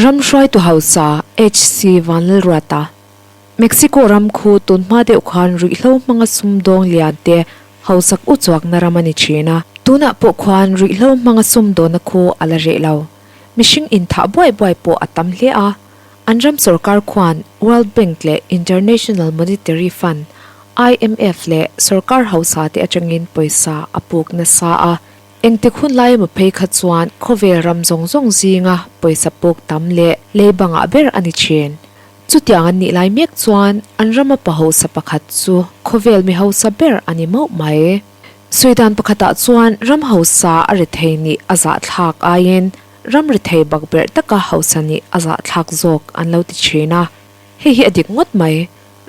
Ram hruaitu hausa HC Vanlalruata, Mexico ram khu tunhma deuh khan ruihhlo hmanga sumdawng lian te hausak uchuakna ram a ni thin a. Tunah pawh khuan ruihhlo hmanga sumdawnna khu a la reh lo. Mihring inthah buai buai pawh a tam hle a. An ram sorkar khuan World Bank leh International Monetary Fund, IMF, leh sorkar hausa te atangin pawisa a puk nasa a. Engtik hun lai emaw phei kha chuan khawvel ram zawng zawng zinga pawisa puk tam leh lei bangah ber a ni thin. Chutiang an nih lai mek chuan an rama pa hausa pakhat chu khawvel mi hausa ber a ni mauh mai. Sawi dan pakhatah chuan ram hausa a rethei nih a zahthlak aiin ram rethei bakberh taka hausa nih a zahthlak zawk an lo ti thin a. Hei hi a dik ngawt mai.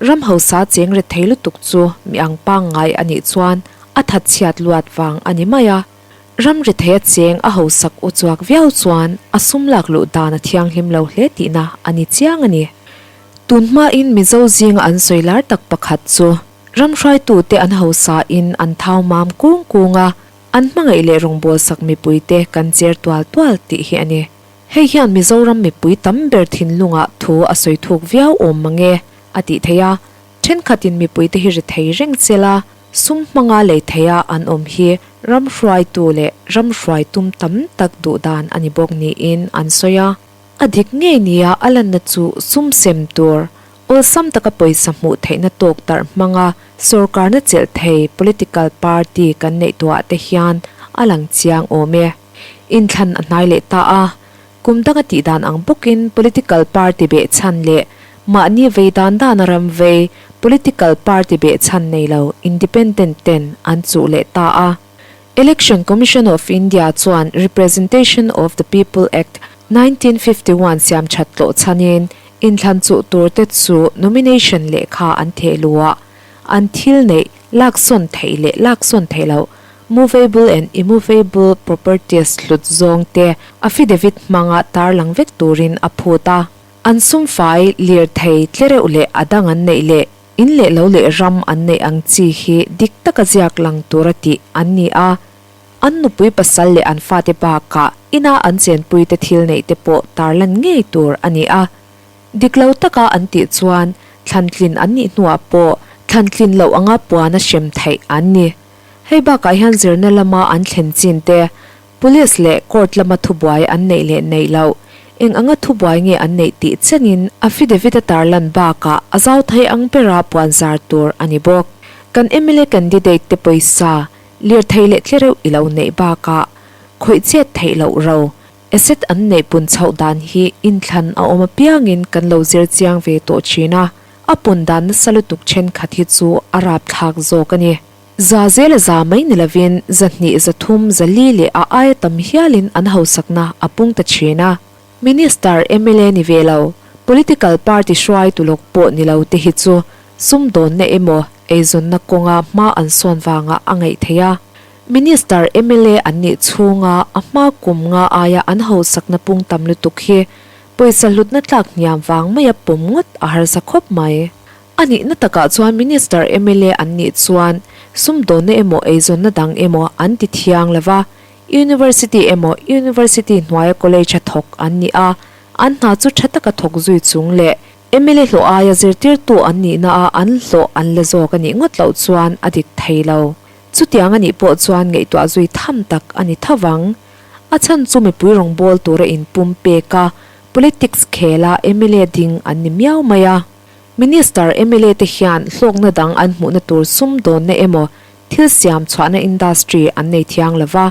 Ram hausa cheng rethei lutuk chu mi ang pangngai a nih chuan a thatchhiat luat vang a ni mai a. Ram rethei a cheng a hausak u chuak viau chuan a sum lak luh dan a thianghlim lo hle tihna a ni chiang a ni. Tun hmain Mizo zinga an sawi lar tak pakhat chu ram hruaitute an hausain an thau mam kung kung a, an hmangaih leh rawngbawlsak mipuite kan cher tual tual tih hi a ni. Hei hian Mizoram mipui tam ber thinlungah thu a sawi thuk viau awm mang e, a tih theih a. Thenkhatin mipuite hi rethei reng chel a, sum hmanga lei theia an awm hi ram hruaitu leh ram hruai tum tam tak duh dan a ni bawk niin an sawi a. A dik ngei nia a lanna chu sum sem tur, awlsam taka pawisa hmuh theihna tawk tarh hmanga sorkarna chelh thei political party kan neih tuah te hian a lang chiang awm e. Inthlan a hnai leh ta a, kum danga tih dan ang bawkin political party beh chhan leh mahni vei dan dana ram vei political party beh chhan nei lo independent ten an chuh leh ta a. Election Commission of India chuan Representation of the People Act, 1951 siam that tlawh chhanin inthlan chuh tur te chu nomination lehkha an theh luh a, an thil neih laksawn theih leh laksawn theih loh Movable and immovable properties hlut zawng te affidavit hmanga tarlang vek turin a phut a. An sumfai, lirthei, tlereuh leh a dang an neih leh in leh lo leh ram an neih ang chi hi dik taka ziak lang tura tih an ni a. An nupui pasal leh an fate bakah ina an chenpuite thil neih te pawh tarlan ngei tur a ni a. Dik lo taka an tih chuan thlantlin an nih hnuah pawh thlantlin loh anga puana hrem theih an ni. Hei bakah hian zirna lama an thlen chin te, Police leh Court lama thubuai an neih leh neih loh, eng anga thubuai nge an neih tih chenin affidavit a tarlan bakah a zau thei ang bera puan zar tur a ni bawk. Kan mla candidate te pawisa, lirthei leh tlereuh i lo neih bakah khawih chet theih loh ro, asset an neih pun chhoh dan hi inthlan a awm apiangin kan lo zir chiang ve tawh thin a, a pun dan nasa lutuk thenkhat hi chu a rapthlak zawk a ni. Za zela za mai ni lovin 200, 300, 400 leh a aia tam hialin an hausakna a pung ta thin a. Minister, mla ni ve lo, political party hruaitu lawk pawh ni lo te hi chu sumdawnna emaw eizawnna kawnga hma an sawn vangah a ngaih theih a. Minister, mla an nih chhunga a hma kum nga aia an hausakna pung tam lutuk hi pawisa hlutna tlak hniam vang maia pawm ngawt a harsa khawp mai. A nihna takah chuan Minister mla an nih chuan sumdawnna emaw eizawnna dang emaw an ti thiang lo va, University emaw University hnuaia College a thawk an ni a, an hna chu tha taka thawk zui chung leh mla hlawh aia zirtirtu an nihna a an hlawh an la zawk a nih ngawt loh chuan a dik thei lo. Chutiang a nih pawh chuan ngaihtuah zui tham tak a ni tho vang. A chhan chu mipui rawngbawl tura inpum pek a, Politics khela mla ding an ni miau mai a. Minister mla te hian hlawkna dang an hmuhna tur sumdawnna emaw thil siam chhuahna industry an nei thiang lo va,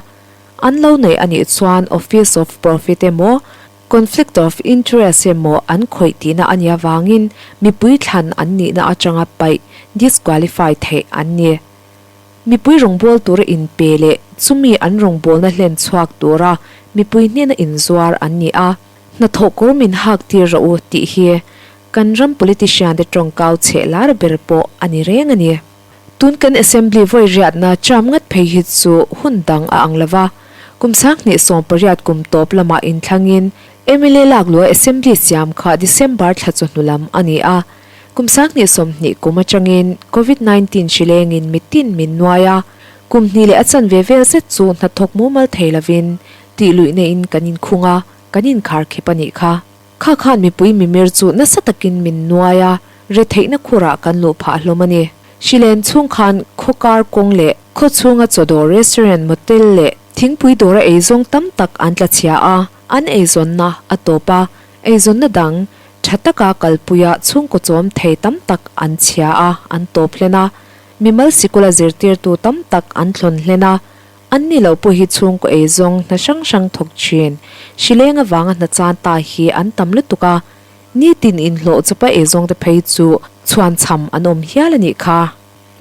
an lo neih a nih chuan office of profit emaw conflict of interest emaw an khawih tihna a nih avangin mipui thlan an nihna atanga paih, disqualify, theih an ni. Mipui rawngbâwl tura inpe leh chumi an rawngbâwlna hlen chhuak tura mipui hnena inzuar an ni a, hnathawh kawr min hak tir rawh u tih hi Kan ram politician te tawngkau chheh lar ber pawh a ni reng a ni. Tun kan Assembly vawi riatna term ngat phei hi chu hun dang a ang lova, kum 2018 kum tawp lamah inthlangin mla lak lua Assembly siam kha December thla chawhnu lam a ni a. Kum 2020 kum atangin Covid 19 hri lengin mitin min nuai a, kum hnih leh a chanve vel zet chu hnathawk mumal thei lovin tih luih neiin kan inkhung a, kan inkhar khep a nih kha. Kha khan mipui mimir chu nasa takin min nuai a, retheihna khurah kan luh phah hlawm a ni. Hrilen chhung khan khaw kar kawng leh khaw chhunga chaw dawr restaurant, motel leh thingpui dawra eizawng tam tak an tla chhia a, an eizawnna a tawp a, eizawnna dang tha taka kalpuia chhungkaw chawm thei tam tak an chhia a, an tawp hlen a, mimal sikula zirtirtu tam tak an thlawn hlen a, An ni lo pawh hi chhungkaw eizawng hna hrang hrang thawk thin. Hrileng avanga hna chan ta hi an tam lutuk a, nitin inhlawh chawpa eizawng te phei chu chhuan cham an awm hial a nih kha.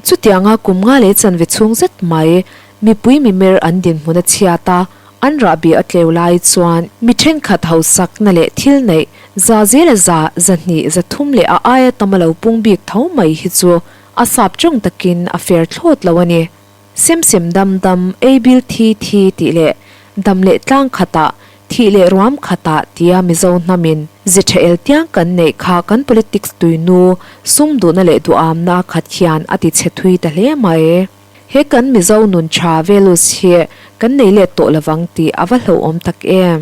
Chutianga kum nga leh chanve chhung zet mai mipui mimir an dinhmun a chhiat a, an rahbi a tleu lai chuan mi thenkhat hausakna leh thil neih za zela za, 200, 300 leh a aia tam a lo pung bik tho mai hi chu a sap tawng takin a fair thlawt lo a ni. Sem sem dam dam, ei bil thi thi tih leh dam leh tlang khatah, thih leh ruam khatah tia Mizo hnamin ze tha el tiang kan neih kha kan politics tuinu sum duhna leh duhamna khat hian a ti chhe thui ta hle mai. He kan Mizo nun tha values hi kan nei let tawh lovang tih a va hlauhawm tak em.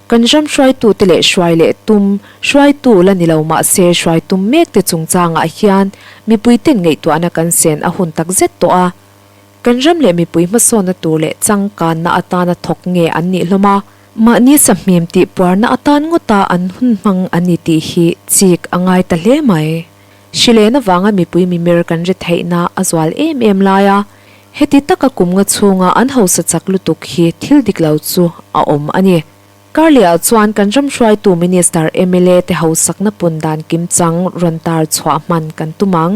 Kan ram hruaitute leh hruai leh tum, hruaitu la ni lo mahse hruai tum mekte chungchangah hian mipuiten ngaihtuahna kan sen a hun tak zet tawh a. Kan ram leh mipui hmasawnna tur leh changkanna atana thawk nge an nih hlawm a, mahni sahmim tih puarna atan ngawta an hun hmang an ni tih hi chik a ngai ta hle mai. Hrilen avanga mipui mimir kan ri theihna a zual em em lai a, heti taka kum nga chhunga an hausa chak lutuk hi thil dik lo chu a awm a ni. Karleh-ah chuan kan ram hruaitu Minister mla te hausakna pun dan kimchang rawn tar chhuah hman kan tum ang.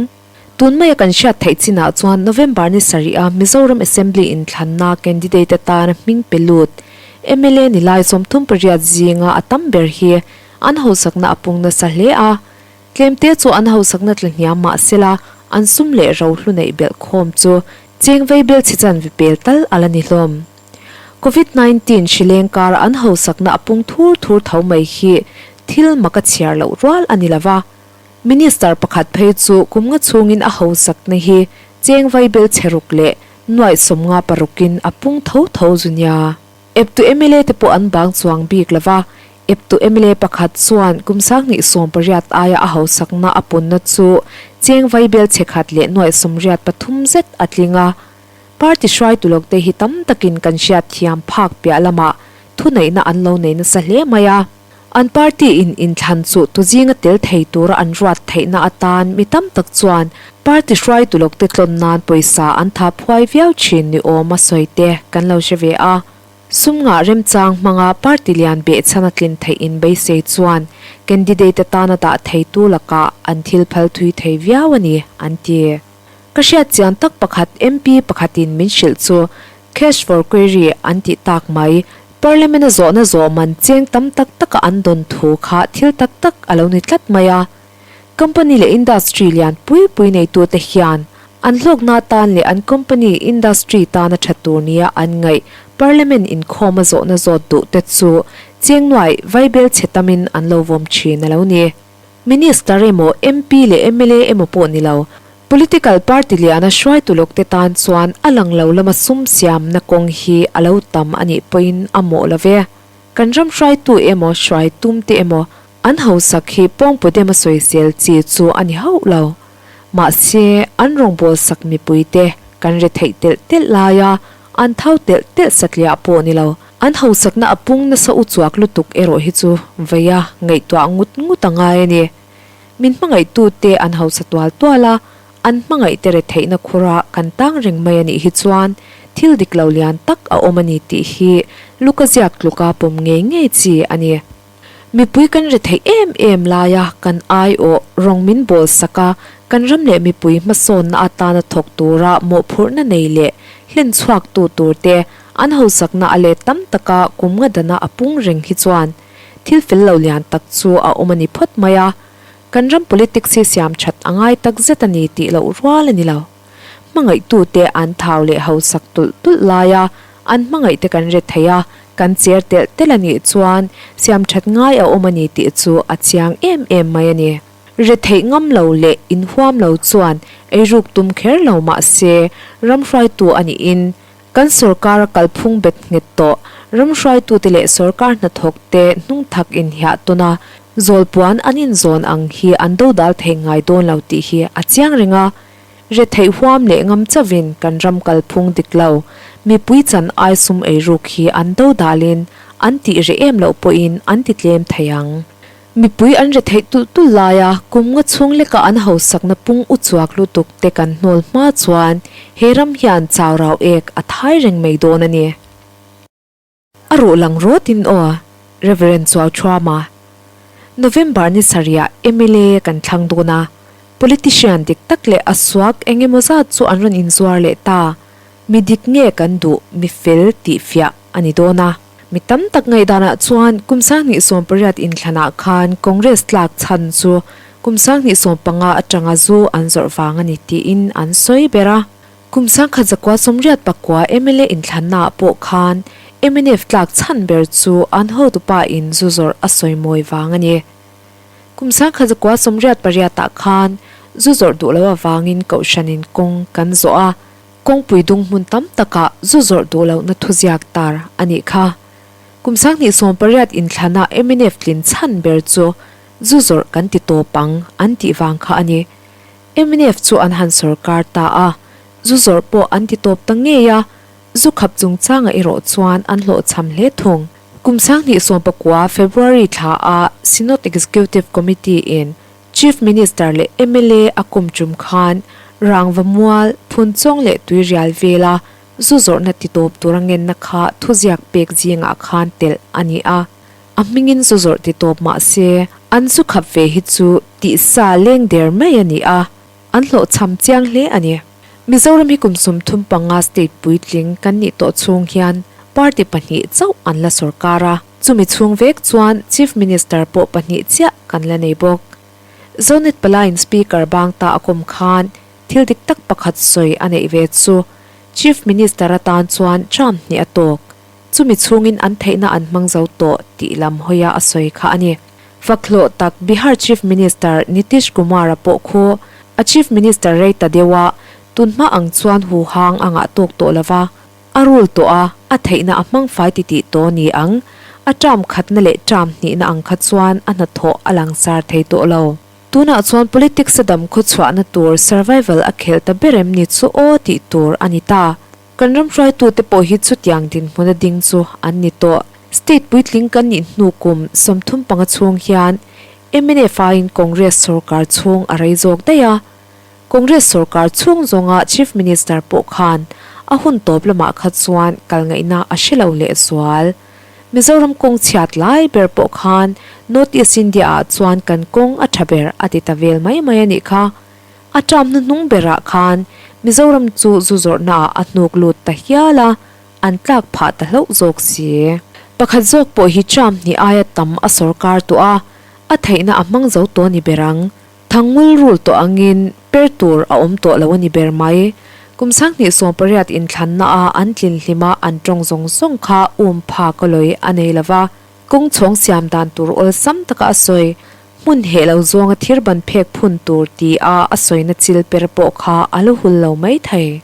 Tun maia kan hriat theih chinah chuan November ni sarih a Mizoram Assembly inthlanna candidate atana hming pe lut mla ni lai 38 zinga a tam ber hi an hausakna a pung nasa hle a. Tlemte chu an hausakna tla hniam mah sela an sum leh rohlu neih belh khawm chu cheng vei bel chhe chanve pel tal a la ni hlawm. Covid 19 hrileng kara an hausakna a pung thur thur tho mai hi thil mak a chhiar loh rual a ni lova. Minister pakhat phei chu kum nga chhungin a hausakna hi cheng vai bel chhe ruk leh nuaih 50 parukin a pung tho tho zu nia. Eptu mla te pawh an bang chuang bik lo va, eptu mla pakhat chuan kum 2018 aia a hausakna a punna chu cheng vai bel chhe khat leh nuaih 83 zet a tling a. Party hruaitu lawkte hi tam takin kan hriat thiam phak piah lamah thuneihna an lo nei nasa hle mai a. An party in inthlan chu tu zinga tel thei tura an ruat theihna atan mi tam tak chuan party hruaitu lawkte tlawn nan pawisa an tha phuai viau thin ni awm a sawi te kan lo hre ve a. Sum ngah remchang hmanga party lian behchhan a tlin theih in beisei chuan candidate atana dah theitu lakah an thil phal thui thei viau a ni an ti. Ka hriat chian tak pakhat MP pakhatin min hrilh chu Cash for query an tih tak mai. Parliament a zawhna zawh man cheng tam tak taka an dawn thu kha thil tak tak a lo ni tlat mai a. Company leh industry lian pui pui neitute hian an hlawkna tan leh an company, industry tana tha tur nia an ngaih Parliament inkhawm a zawhna zawt duh te chu cheng nuai vaibel chhe tamin an lo vawm thin a lo ni. Minister emaw, MP leh mla emaw pawh ni lo, political party liana hruaitu lawkte tan chuan a lang lo lama sum siamna kawng hi a lo tam a nih pawhin a mawh lo ve. Kan ram hruaitu emaw, hruai tumte emaw an hausak hi pawngpu dema sawisel chi chu a ni hauh lo. Mahse, an rawngbawlsak mipuite kan ri theih telh telh laia an thau telh telh satliah pawh ni lo. An hausakna a pung nasa uchuak lutuk erawh hi chu veia ngaihtuah ngut ngut a ngai a ni. Min hmangaihtute an hausa tual tual a, an hmangaihte retheihna khura kan tang reng mai a nih hi chuan thil dik lo lian tak a awm a ni tih hi Luka ziak tluka pawm ngei ngei chi a ni. Mipui kan retheih em em laia kan aiawh rawng min bawl sak a, kan ram leh mipui hmasawnna atana thawk tura mawhphurhna nei leh hlen chhuaktu turte an hausakna a let tam taka kum nga dana a pung reng hi chuan thil fel lo lian tak chu a awm a ni phawt mai a, kan ram politics hi siam that a ngai tak zet a ni tih loh rual a ni lo. Hmangaihtute an thau leh hausak tulh tulh laia an hmangaihte kan re thei a, kan cher telh telh a nih chuan siam that ngai a awm a ni tih chu a chiang em em mai a ni. Re theih ngam lo leh inhuam lo chuan eiruk tum kher lo mah se ram hruaitu a niin kan sawrkara kalphung bet nghet tawh ram hruaitute leh sawrkar hnathawkte hnungthak inhiah tawn a. Zawlpuan an inzawn ang hi an dodal thei ngai dawn lo tih hi a chiang reng a. Retheih huam leh ngam chauhin kan ram kalphung dik lo, mipui chan ai sum eiruk hi an dodalin an tih reh em loh pawhin an ti tlem thei ang. Mipui an retheih tulh tulh laia kum nga chhung leka an hausakna pung u chuak lutuk te kan hnawl hma chuan he ram hian chau rau ek a thai reng mai dawn a ni. A ruh lang rawtin aw, Rev. Chuauṭhuama. November ni sarihah mla kan thlang dawn a, politician dik tak leh a suak eng emaw zat chu an rawn inzuar leh ta. Mi dik nge kan duh, mi fel tih fiah a ni dawn a. Mi tam tak ngaihdanah chuan kum 2018 inthlanah khan Congress tlak chhan chu kum 2015 atanga zu an zawrh vang a ni tiin an sawi ber a. Kum 1989 mla inthlannaah pawh khan mnf tlak chhan ber chu an hotupa in zu zawrh a sawi mawi vang a ni. Kum 1988 khan zu zawrh duh loh avangin kohhranin kawng kan zawh a, kawngpui dung hmun tam takah zu zawrh duh lohna thuziak tar a nih kha. Kum 2018 inthlana mnf tlin chhan ber chu zu zawrh kan ti tawp ang an tih vang kha a ni. Mnf chu an han sawrkar ta a, zu zawrh pawh an ti tawp ta ngei a, zu khap chungchangah erawh chuan an hlawhchham hle thung. Kum 2019 February thla a Synod Executive Committee in Chief Minister leh mla a kum tum khan Rangva mual, Phunchawng leh Tuirial vela zu zawrhna ti tawp tura ngenna kha thuziak pek zingah khan telh a ni a. A hmingin zu zawrh ti tawp mah se, an zu khap ve hi chu tihsa leng der mai a ni a, an hlawhchham chiang hle a ni. Mizoram hi kum 35 state puitling kan nih tawh chhung hian party pahnih chauh an la sawrkar a, chumi chhung vek chuan Chief Minister pawh pahnih chiah kan la nei bawk. Zonet Palaiin Speaker bang ta a kawm khan thil dik tak pakhat sawi a neih ve chu Chief Minister atan chuan term hnih a tawk. Chumi chhungin an theihna an hmang zo tawh tih lam hawia a sawi kha a ni. Fakhlawh tak Bihar Chief Minister Nitish Kumar-a pawh khu a Chief Minister rei ta deuh a, tunhma ang chuan huhang a ngah tawk tawh lo va, a rul tawh a, a theihna a hmang fai titih tawh ni ang, a term khatna leh term hnihna ang kha chuan a hnathawh a langsar thei tawh lo. Tunah chuan politics a dam khawchhuahna tur survival a khelh ta ber em ni chu aw tih tur a ni ta. Kan ram hruaitute pawh hi chutiang dinhmuna ding chu an ni tawh. State puitling kan nih hnu kum 35 chhung hian mnf aiin Congress sorkar chhung a rei zawk daih a. Congress sorkar chhung zawnga Chief Minister pawh khan a hun tawp lamah kha chuan kal ngaihna a hre lo lehzual. Mizoram kawng chhiat lai ber pawh khan North East India ah chuan kan kawng a tha ber a ti ta vel mai mai a nih kha. A term hnuhnung berah khan Mizoram chu zu zawrhnaah a hnuk lut ta hial a, an tlak phah ta hlauh zawk si. Pakhat zawk pawh hi term hnih aia tam a sawrkar tawh a, a theihna a hmang zo tawh a ni ber ang. Thangngul rul tawh angin per tur a awm tawh lo a ni ber mai. Kum 2018 inthlanna-a an tlin hlima an tawng zawng zawng kha um phak a lawi a nei lo va, kawng chhawng siam dan tur awlsam taka a sawi. Hmun heh lo zawnga thir ban phek phun tur ti a a sawina chil per pawh kha a lo hul lo mai thei.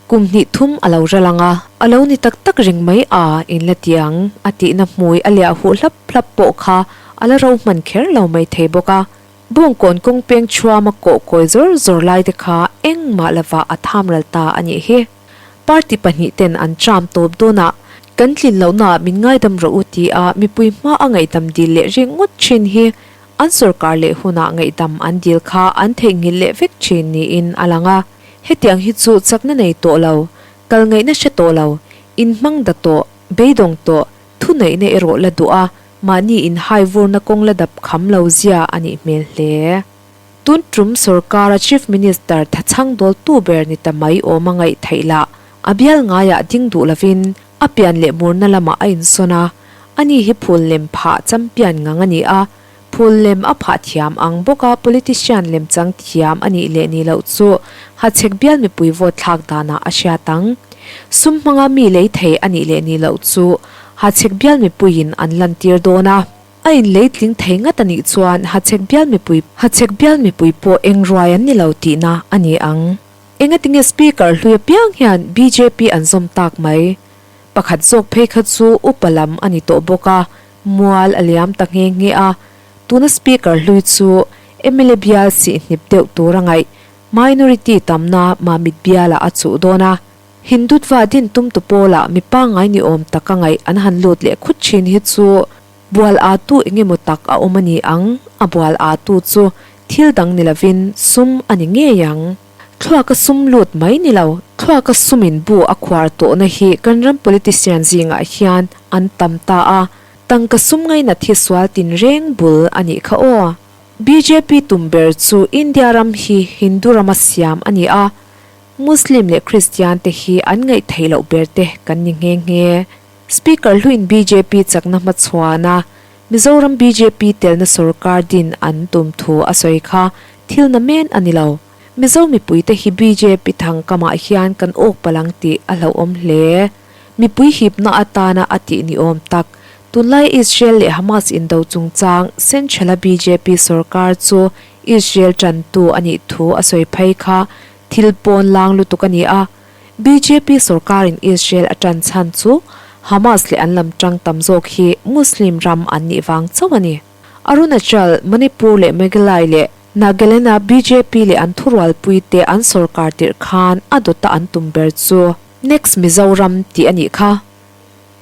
Kum hnih thum a lo ral ang a, a lo ni tak tak reng mai a in la ti ang a tihna hmui a liah huh hlap hlap pawh kha a la ro hman kher lo mai thei bawk a. Bawngkawn kawng peng chhuama kawh kawi zawr zawr lai te kha engmah lovah a tham ral ta a nih hi. Party pahnih ten an tram tawp dawn a, kan tlin lohnaah min ngaidam rawh u ti a mipui hma a ngaihdam dil leh rik ngawt thin hi an sawrkar leh hunah ngaihdam an dil kha an theihnghilh leh vek thin niin a lang a. Hetiang hi chu chakna nei tawh lo, kal ngaihna hre tawh lo, inhmang da tawh, beidawng tawh, thuneihna erawh la duh a, mahni inhai vurna kawng la dap kham lo zia a nih hmel hle. Tun tum sorkara Chief Minister thachhang dawltu ber ni ta mai awm a ngaih theih lah, a bial ngaiah ding duh lovin a pian leh murna lamah a insawn a, ani hi phul lem phah champion ngang a ni a, phul lem a phah thiam ang bawka politician lemchang thiam a nih leh nih loh chu hachhek bial mipui vote thlak danah a hriat ang. Sum hmanga mi lei thei a nih leh nih loh chu hachhek bial mipuiin an lantir dawn a. A inlei tling thei ngat a nih chuan Hachhek bial mipui Hachhek bial mipui pawh eng ruai an ni lo tihna a ni ang. Engatinge Speaker hlui apiang hian bjp an zawm tak mai? Pakhat zawk phei kha chu upa lam a ni tawh bawk a, mual a liam ta nghe nghe a. Tuna Speaker hlui chu mla bial sihhnip deuh tur a ngaih, minority tamna Mamit bialah a chuh dawn a. Hindutva din tumtu pawlah mi pangngai ni awm taka ngaih an han lut leh khut thin hi chu bual atu engemaw tak a awm a ni ang, a bual atu chu thil dang ni lovin sum a ni ngei ang. Thluaka sum lut mai ni lo, thluaka sumin bu a khuar tawhna hi kan ram politician zingah hian an tam ta a, tangka sum ngainat hi sual tinreng bul a nih kha aw. Bjp tum ber chu India ram hi Hindu rama siam a ni a, Muslim leh Kristian te hi an ngaih theih loh ber te kan ni nghe nghe. Speaker hluin bjp chakna hmachhuan a, Mizoram bjp telna sorkar din an tum thu a sawi kha thil na men a ni lo. Mizo mipui te hi bjp thang kamah hian kan awk palh ang tih a hlauhawm hle. Mipui hipna atana a tih ni awm tak. Tunlai Israel leh Hamas indo chungchang Central-a bjp sorkar chu Israel tantu a nih thu a sawi phei kha Thil pawn lang lutuk a ni a, bjp sorkarin Israel a tan chhan chu Hamas leh an lam tang tam zawk hi Muslim ram an nih vang chauh a ni. Arunachal, Manipur leh Meghalaya leh Nagaland-a bjp leh an thurualpui te an sorkar tirh khan a dawta an tum ber chu Next Mizoram tih a nih kha.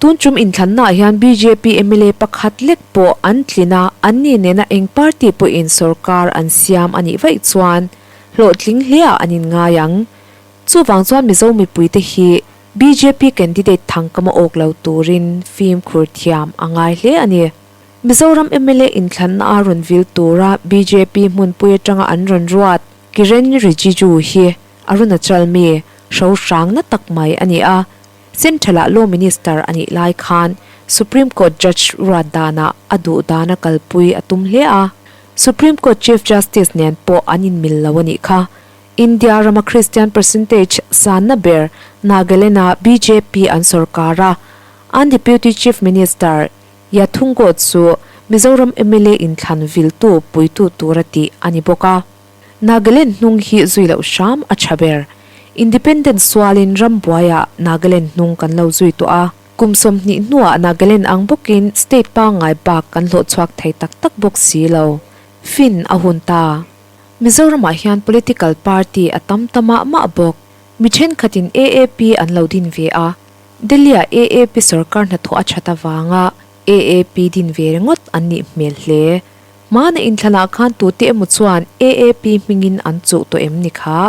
Tun tum inthlannaah hian bjp mla pakhat lek pawh an tlin a, anni nena eng party pawhin sorkar an siam a nih vaih chuan hlawhtling hleah an inngai ang. Chuvang chuan Mizo mipuite hi bjp candidate thangkama awk lo turin fimkhur thiam a ngai hle a ni. Mizoram mla inthlanna a rawn vil tura bjp hmunpui atanga an rawn ruat Kiren Rijiju hi Arunachal mi hrohrang na tak mai a ni a. Central-ah Law Minister a nih lai khan Supreme Court Judge ruat danah a duh dana kalpui a tum hle a. Supreme Court Chief Justice nen pawh an inmil lo a nih kha. India rama Christian percentage sanna ber Nagaland-a bjp an sorkar a, an Deputy Chief Minister Yathungo chu Mizoram mla inthlan viltu puitu tura tih a ni bawk a. Nagaland hnung hi zui loh hram a tha ber. Independent sualin ram buaiah Nagaland hnung kan lo zui tawh a. Kum 20 hnuah Nagaland ang bawkin state pangngai bak kan hlawh chhuak thei tak tak bawk si lo. Fin a hun ta. Mizoramah hian political party a tam ta mah mah bawk. Mi thenkhatin AAP an lo din ve a. Delhi-ah AAP sorkar hnathawh a that avanga AAP din ve ringawt an nih hmel hle. Hmana inthlanah khan tute emaw chuan AAP hmingin an chuh tawh em ni kha?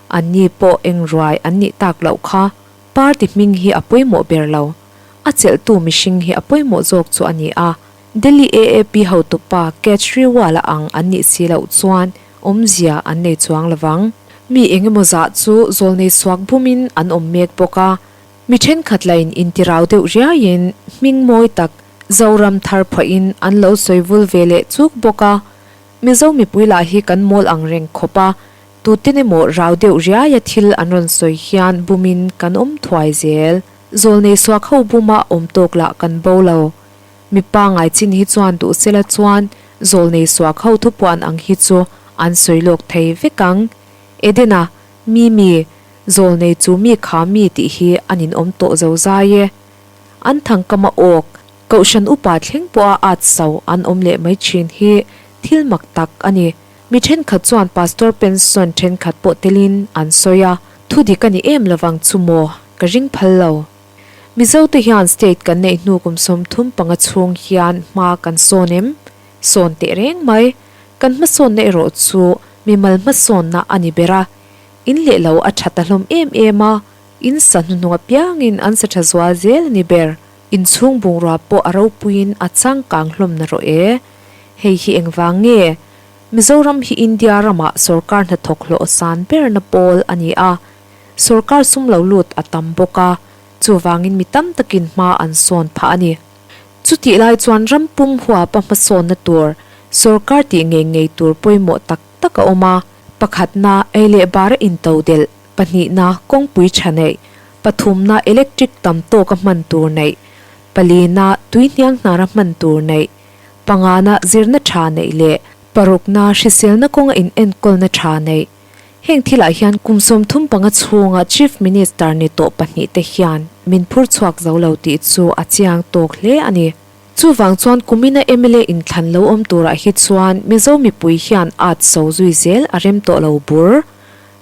Anni pawh eng ruai an nih tak loh kha. Party hming hi a pawimawh ber lo. A chelhtu mihring hi a pawimawh zawk chu a ni a. Delhi AAP hotupa Kejriwal-a ang an nih si loh chuan awmzia an nei chuang lovang. Mi eng emaw zah chu zawlnei suak bumin an awm mek bawk a. Mi thenkhat lain intirau deuh riaiin hming mawi tak Zoram thar phuahin an lo sawi vul ve leh chuk bawk a, Mizo mipui lah hi kan mawl ang reng khawp a, tuten emaw rau deuh riaia thil an rawn sawi hian bumin kan awm thuai zel. Zawlnei suak ho buma awm tawk lah kan bo lo. Mipa ngai chin hi chuan duh sela chuan zawlnei suak ho thupuan ang hi chu an sawi lawk thei vek ang. Edena, Mimi, zawlnei chu mi kha mi tih hi an inawm tawh zo zai e. An thangkama awk, Kohhran upa thleng pawha at so an awm leh mai thin hi thil mak tak a ni. Mi thenkhat chuan Pastor pension thenkhat pawh telin an sawi a, thu dik a ni em lovang chu maw ka ring phal lo. Mizote hian state kan neih hnu kum 35 chhung hian hma kan sawn em? Sawn teh reng mai. Kan hmasawnna erawh chu mimal hmasawnna a ni ber a, in leh lo a tha ta hlawm em em a, In sa hnuhnung apiangin an sa tha zual zel a ni ber. Inchhung bungrua pawh a ropuiin a changkang hlawm na rawh e. Hei hi engvang nge? Mizoram hi India ramah sorkar hnathawk hlawh san berna pawl a ni a. Sorkar sum lo lut a tam bawk a, chuvangin mi tam takin hma an sawn phah a ni. Chutih lai chuan ram pum huapa hmasawnna tur, sorkar tih ngei ngei tur pawimawh tak tak a awm a. Pakhatna, ei leh bara intodelh. Pahnihna, kawngpui tha neih. Pathumna, electric tam tawka hman tur neih. Palina, tui hniang hnara hman tur neih. Pangana, zirna tha neih leh. Parukna, hriselna kawnga inenkawlna tha neih. Heng thilah hian kum 35 chhunga Chief Minister ni tawh pahnihte hian min phur chhuak zo lo tih chu a chiang tawk hle a ni. Chuvang chuan kumina mla inthlan lo awm turah hi chuan Mizo mipui hian at so zui zel a rem tawh lo bur.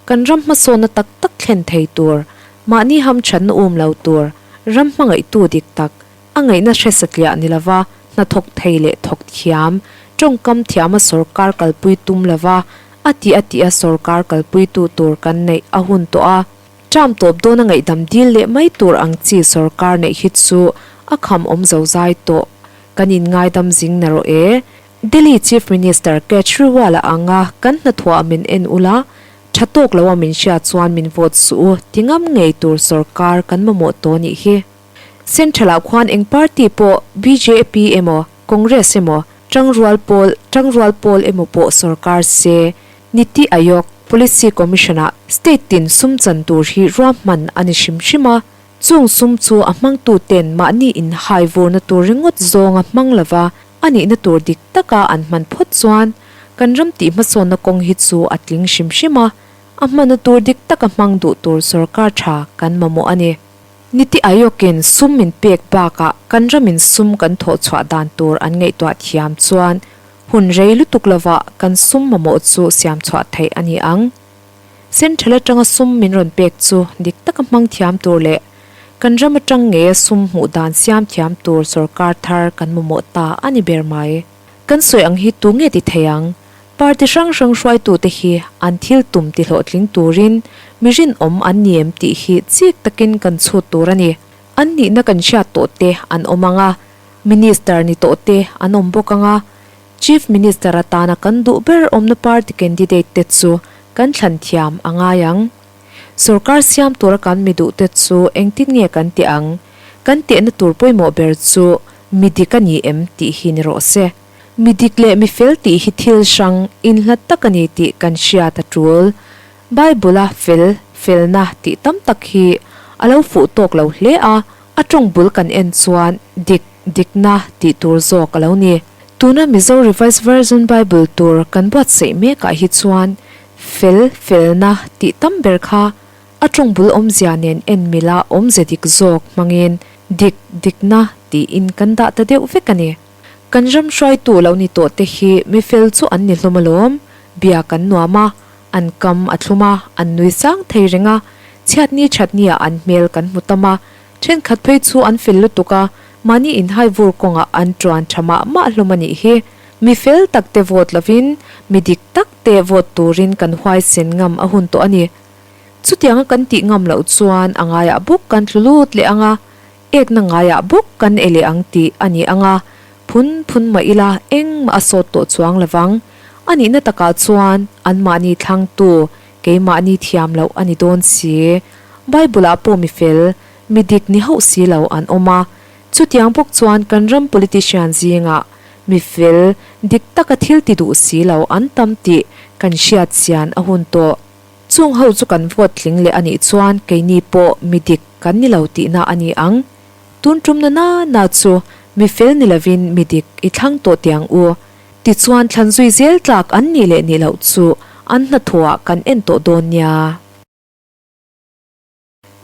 Kan ram hmasawnna tak tak thlen thei tur, mahni hamthatna um lo tur, ram hmangaihtu dik tak, a ngaihna hre satliah ni lova hnathawk thei leh thawk thiam, tawngkam thiama sawrkar kalpui tum lova a tih a tih a sawrkar kalpuitu tur kan neih a hun tawh a. Term tawp dawna ngaihdam dil leh mai tur ang chi sawrkar neih hi chu a kham awm zo zai tawh. Kan inngaidam zing na rawh e. Delhi Chief Minister Kejriwal-a anga kan hnathawhah min en ula, tha tawk loa min hriat chuan min vote suh u ti ngam ngei tur sawrkar kan mamawh tawh nih hi. Central-ah khuan eng party pawh bjp emaw Congress emaw Tangrual pawl Tangrual pawl emaw pawh sawrkar se Niti Aayog, Policy Commission-ah state tin sum chan tur hi ruahman a ni hrim hrim a, chung sum chu a hmangtuten mahni inhai vurna tur ringawt zawnga hmang lova a nihna tur dik taka an hman phawt chuan kan ram tih hmasawnna kawng hi chu a tling hrim hrim a, a hmanna tur dik taka hmang duh tur sawrkar tha kan mamawh a ni. Niti Aayog-in sum min pek bakah kan ramin sum kan thawh chhuah dan tur an ngaihtuah thiam chuan Hun rei lutuk lovah kan sum mamawh chu siam chhuah theih a ni ang. Central atanga sum min rawn pek chu dik taka hmang thiam tur leh kan ram atang ngeia sum hmuh dan siam thiam tur sorkar thar kan mamawh ta a ni ber mai. Kan sawi ang hi tu nge ti thei ang? Party hrang hrang hruaitute hi an thil tum ti hlawhtling turin mi rinawm an ni em tih hi chik takin kan chhut tur a ni. An nihna kan hriat tawh te an awm ang a, Minister ni tawh te an awm bawk ang a, Chief Minister atana kan duh ber awmna party candidate te chu kan thlan thiam a ngai ang. Sorkar siam tura kan mi duh te chu engtin nge kan tih ang? Kan tehna tur pawimawh ber chu mi dik a ni em tih hi ni rawh se. Mi dik leh mi fel tih hi thil hrang inhlat tak a ni tih kan hriat a tul. Bible-a fel, felna tih tam tak hi a lo fuh tawk lo hle a, A tawng bul kan en chuan dik, dikna tih tur zawk a lo ni. Tuna Mizo Revised Version Bible tur kan buatsaih mekah hi chuan fel, felna tih tam ber kha a tawng bul awmzia nen en mila awmze dik zawk hmangin dik, dikna tiin kan dah ta deuh vek a ni. Kan ram hruaitu lo ni tawh te hi mi fel chu an ni hlawm alawm, bia kan nuam a, An kam a thlum a, an nui sang thei reng a, chhiatni thatnia an hmel kan hmu tam a, thenkhat phei chu an fel lutuk a, mahni inhai vur kawngah an tuan tha mah mah hlawm a nih hi. Mi fel tak te vote lovin, mi dik tak te vote turin kan huaisen ngam a hun tawh a ni. Chutianga kan tih ngam loh chuan a ngaiah bawk kan tlu lut leh ang a, Ekna ngaiah bawk kan e leh ang tih a ni ang a, phun phun mah ila engmah a sawt tawh chuang lovang. A nihna takah chuan anmahni thlangtu, keimahni thiam loh a ni dawn si. Bible-ah pawh mi fel, mi dik ni hauh si lo an awm a. Chutiang bawk chuan kan ram politician zingah mi fel, dik taka thil ti duh si lo an tam tih kan hriat chian a hun tawh. Chung ho chu kan vote tling leh a nih chuan keini pawh mi dik kan ni lo tihna a ni ang. Tun tumna na na chu mi fel ni lovin mi dik i thlang tawh tiang u. Tichuan thlan zui zel tlak an nih leh nih loh chu an hnathawhah kan en tawh dawn nia.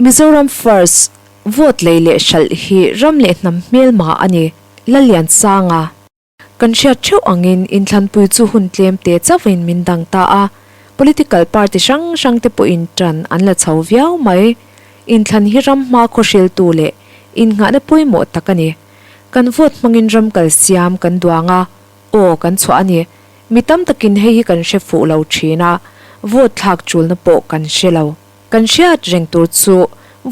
Mizoram First, Vote lei leh hralh hi ram leh hnam hmelma a ni, Lalliansanga. Kan hriat theuh angin inthlanpui chu hun tlem te chauhin min dang ta a, political party hrang hrang te pawhin tan an la chho viau mai. Inthlan hi ram hma khawhriltu leh innghahna pawimawh tak a ni. Kan vote hmangin ram kal siam kan duang a, aw kan chhuah a ni. Mi tam takin hei hi kan hre fuh lo thin a, vote thlak chulna pawh kan hre lo. Kan hriat reng tur chu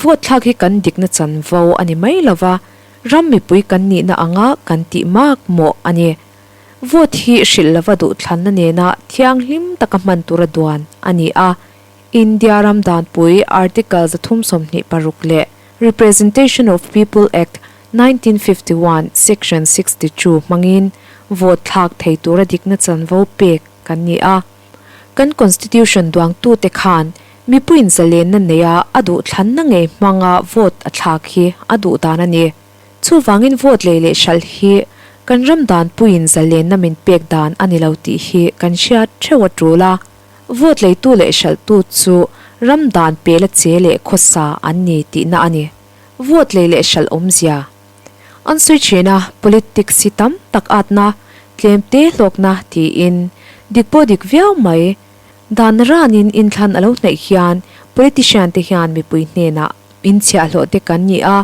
vote thlak hi kan dikna chanvo a ni mai lova, Ram mipui kan nihna anga kan tih mak mawh a ni. Vote hi hrilh lova duhthlanna nena thianghlim taka hman tura duan a ni a. India ram danpui Article 326 leh Representation of People Act 1951 Section 62 hmangin vote thlak thei tura dikna chanvo pek kan ni a. Kan Constitution duangtute khan Mipuiin zalenna neia a duhthlanna ngei hmanga vote a thlak hi a duh dan a ni. Chuvangin vote lei leh hralh hi kan ram danpuiin zalenna min pek dan a ni lo tih hi kan hriat theuh a tul a. Vote leitu leh hralhtu chu ram dan pela che leh khawsa an ni tihna a ni. Vote lei leh hralh awmzia. An sawi thin a, politics hi tam tak atna, tlem te hlawkna tiin dik pawh dik viau mai. Dan ranin inthlan a lo hnaih hian politician te hian mipui hnenah in chhiahhlawh te kan ni a,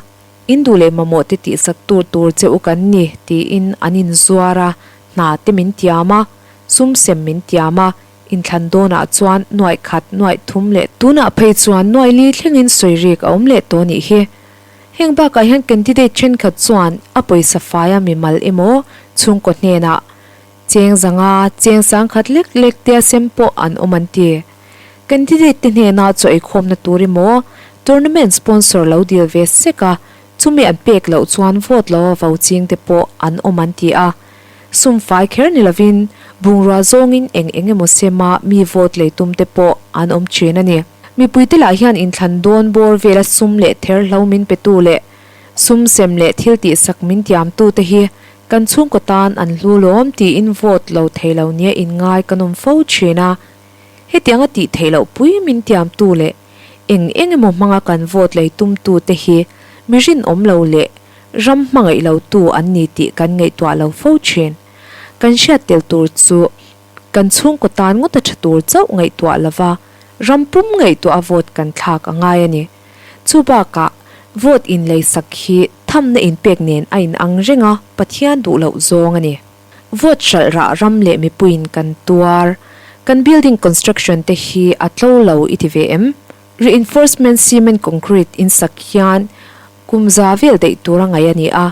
in duh leh mamawh te tihsak tur tur che u kan ni tiin an inzuar a, hna te min tiam a, sum sem min tiam a, Inthlan dawnah chuan nuaih khat, nuaih thum leh tunah phei chuan nuaih li thlengin sawi rik a awm leh tawh nih hi. Heng bakah hian candidate thenkhat chuan a pawisa faia mimal emaw chhungkaw hnenah cheng zanga cheng sangkhat lek lek tia sem pawh an awm an ti. Candidate te hnena chaw eikhawmna tur emaw tournament sponsor lo dil ve sek a, chumi an pek loh chuan vote lo a vo ching te pawh an awm an ti a. Sum fai kher ni lovin bungrua zawngin eng eng emaw sema mi vote lei tum te pawh an awm thin a ni. Mipuite lah hian inthlan dawn bawr vela sum leh ther hlo min petu leh sum sem leh thil tihsak min tiamtu te hi kan chhungkaw tan an hlu lawm tiin vote lo thei lo nia inngai kan awm fo thin a. Hetianga tih theih loh pui min tiamtu leh eng eng emaw hmanga kan vote lei tumtu te hi mi rinawm lo leh Ram hmangaih lo tu an ni tih kan ngaihtuah lo fo thin. Kan hriat tel tur chu kan chhungkaw tan ngawt a tha tur chauh ngaihtuah lova ram pum ngaihtuah a vote kan thlak a ngai a ni. Chu bakah vote inlei sak hi thamna inpek nen a inang reng a, Pathian duh loh zawng a ni. Vote hralh rah ram leh mipuiin kan tuar. Kan building construction te hi a tlo lo i ti ve em? Reinforcement cement concrete in sak hian Kum za vel daih tur a ngaih a ni a,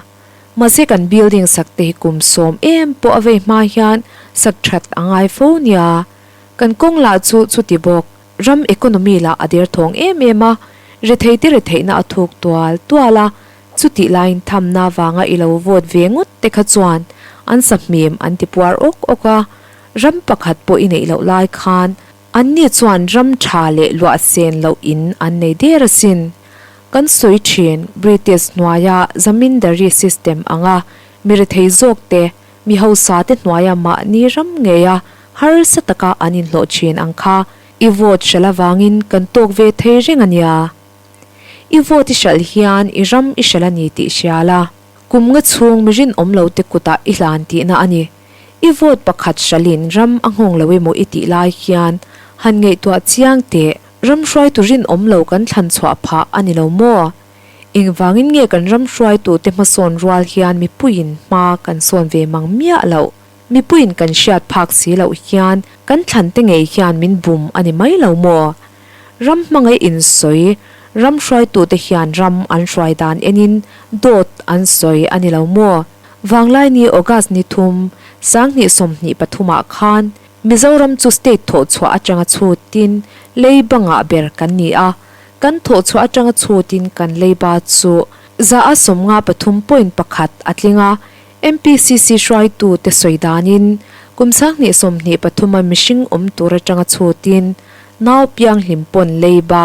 mahse kan building sak te hi kum sawm em pawh a vei hma hian sak that a ngai fo nia. Kan kawng lah chu chuti bawk, ram economy lah a derthawng em em a, rethei te retheihna a thuk tual tual a, chutih laiin thamna vanga i lo vote ve ngawt te kha chuan an sahmim an ti puar awk awk a, ram pakhat pawh i neih loh lai khan Anni chuan ram tha leh luah sen loh in an nei der asin. Kan sawi thin British hnuaia zamindari system anga mi rethei zawk te, mi hausa te hnuaia mahni ram ngeia harsa taka an inhlawh thin ang kha i vote hralh avangin kan tawk ve thei reng a nia. I vote i hralh hian i ram i hralh a ni tih hria la. Kum nga chhung mi rinawm lo te kutah i hlan tihna a ni. I vote pakhat hralhin ram a nghawng lo emaw i tih lai hian han ngaihtuah chiang teh, ram hruaitu rinawm lo kan thlan chhuah phah a ni lo maw? Engvangin nge kan ram hruaitute hmasawn rual hian mipuiin hma kan sawn ve mang miah loh? Mipuiin kan hriat phak si loh hian kan thlante ngei hian min bum a ni mai lo maw? Ram hmangaih insawi, ram hruaitute hian ram an hruai dan enin dawt an sawi a ni lo maw? Vanglaini August ni thum, 2023 ah khan Mizoram chu state thawhchhuah atanga chhutin leiba ngah ber kan ni a, kan thawhchhuah atanga chhutin kan leiba chu 53.1 a tling a, MPCC hruaitu te sawi danin kum 2023 a mihring awm tur atanga chhutin nau pianghlim pawn leiba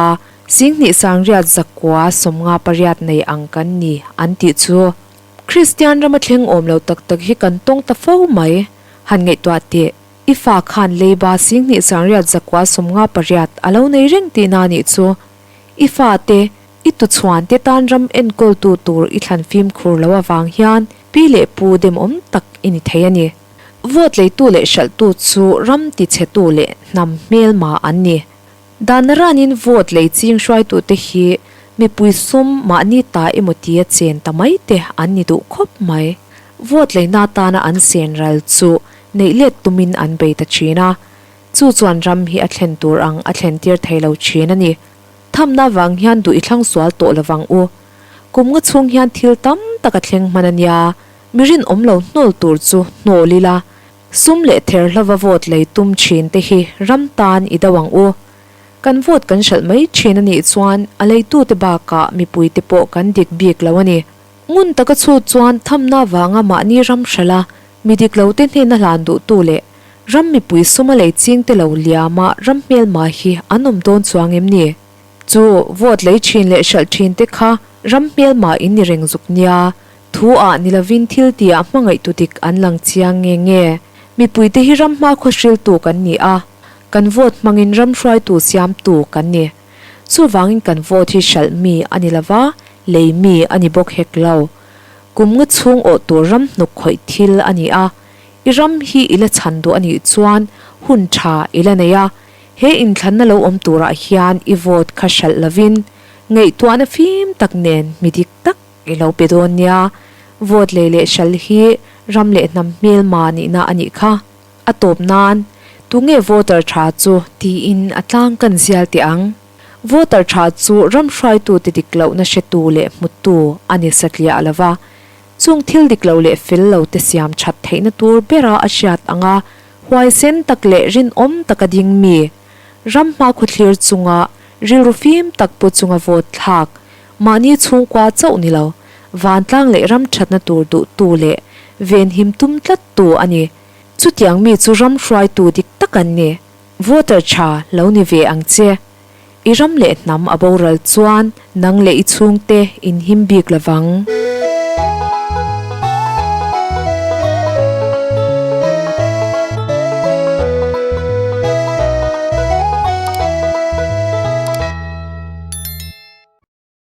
28,958 nei ang kan ni an tih chu. Kristian rama thleng awm lo tak tak hi kan tawng ta fo mai. Han ngaihtuah teh, i fa khan leiba 28,958 a lo nei reng tihna nih chu. I fate, i tuchhuan te tan ram enkawltu tur i thlan fimkhur lo avang hian pi leh pu demawm tak i ni thei a ni. Vote leitu leh hralhtu chu ram tichhetu leh hnam hmelma an ni. Dan ranin vote lei ching hruaitute hi mipui sum mahni ta emaw tia chen ta mai te an ni duh khawp mai. Vote leina atana an sen ral chu neih let tumin an bei ta thin a, chu chuan ram hi a thlen tur ang a thlen tir thei lo thin a ni. Thamna vang hian duh i thlang sual tawh lovang u. Kum nga chhung hian thil tam tak a thleng hman a nia, mi rinawm lo hnawl tur chu hnawl ila, Sum leh ther hlova vote lei tum thin te hi ram tan i do ang u. Kan vote kan hralh mai thin a nih chuan a leitute bakah mipuite pawh kan dik bik lo a ni. Ngun taka chhut chuan thamna vanga mahni ram hralh a, mi dik lote hnena hlan duhtu leh ram mipui suma lei chingte lo liama ram hmelma hi an awm dawn chuang em ni? Chu vote lei thin leh hralh thin te kha ram hmelma in ni reng zuk nia. Thu ah ni lovin thil tih ah hmangaihtu dik an lang chiang nge nge. Mipuite hi ram hmakhua hriltu kan ni a, kan vote hmangin ram hruaitu siamtu kan ni. Chuvangin kan vote hi hralh mi a ni lova, lei mi a ni bawk hek lo. Kum nga chhung awh tur ram hnuk khawih thil a ni a, i ram hi i la chhan duh a nih chuan hun tha i la nei a, he inthlanna lo awm turah hian i vote kha hralh lovin ngaihtuahna fim tak nen mi dik tak i lo pe dawn nia. Vote lei leh hralh hi ram leh hnam hmelma nihna a nih kha. A tawp nan, tunge voter tha chu tiin a tlang kan zial teh ang. Voter tha chu ram hruaitute dik lohna hretu leh hmutu a ni satliah lo va, chung thil dik lo leh fel lo te siam that theihna tur bera a hriat anga huaisen tak leh rinawm taka ding mi, ram hmakhua thlir chunga rilru fim tak pu chunga vote thlak, mahni chhungkua chauh ni lo, vantlang leh ram thatna tur duhtu leh venhim tum tlattu a ni. Chutiang mi chu ram hruaitu dik tak an ni. Voter tha lo ni ve ang che. I ram leh hnam a boral chuan nang leh i chhungte in him bik lovang.